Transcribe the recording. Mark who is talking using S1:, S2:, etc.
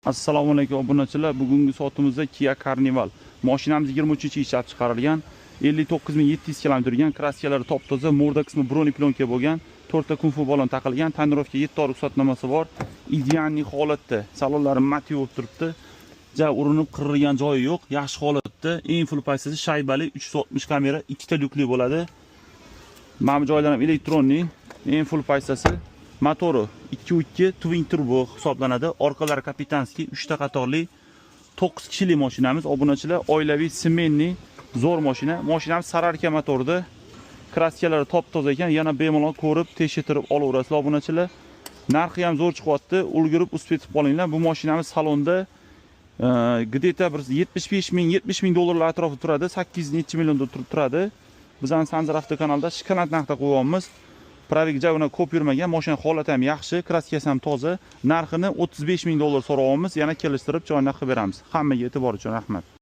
S1: Assalomu alaykum, obunachilar. Bugungi sotimizda Kia Carnival. Mashinamiz 23 ishlab chiqarilgan. 59 700 km yurgan, краска lari top-toza, морда qismi бронеплёнка bo'lgan, 4 ta kung-fu balon taqilgan, тонировка 7 oy ruxsatnomasi bor. Идеальный holatda. Salonlari мат bo'lib turibdi. Ja urinib qirilgan joyi yo'q, yaxshi holatda. Eng full pozitsiyasi shaybali 360 kamera, ikkita lyukli bo'ladi. Mana bu joylar ham электронный, eng full pozitsiyasi. Motori 2.2 twin turbo hisoblanadi. Orqalari капитанский, 3 ta qatorli, 9 kishilik mashinamiz. Obunachilar, oilaviy семейный zo'r mashina. Mashinamiz сорарка motorida. Краска lari top-toza ekan, yana bemalol ko'rib, tekshirtirib olaverasizlar, obunachilar. Narxi ham zo'r chiqyapti. Ulgurib успеть qilib qolinglar. Bu mashinamiz salonda где-то bir 75 ming, 70 ming dollarlar atrofida turadi. 800 necha millionda turadi. Bizning Sanjar avto kanalida shokolad narxda qo'yyapmiz. Пробег ja uni ko'p yurmagan, mashina holati ham yaxshi, краска si ham toza. Narxini 35 ming dollar so'rayapmiz, yana kelishtirib, joy narxi beramiz. Hammaga e'tibor uchun rahmat.